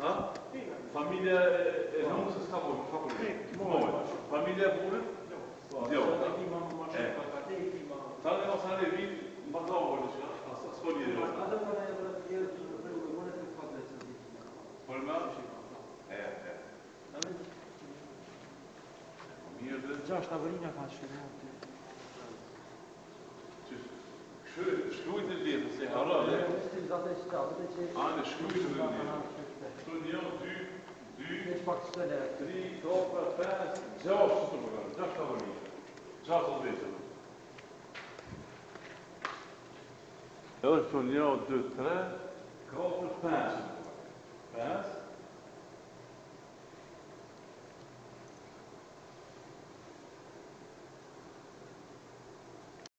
Ha? Familja e nusës ka po, ka po. Familja e burrit? Jo. E. Tani mos ani vit, mbazova diçka, as as po lidhje. Po më? E, e. Mirë dhe Gjashtë tavolina ka shkruar aty. Shkruajt në letër se harroj. Ane shkruajt në letër. Këtu 1 2 2 3 4 5 6 të më kanë, 6 tavolina. 6 vetë. Edhe këtu 1 2 3 4 5. 5.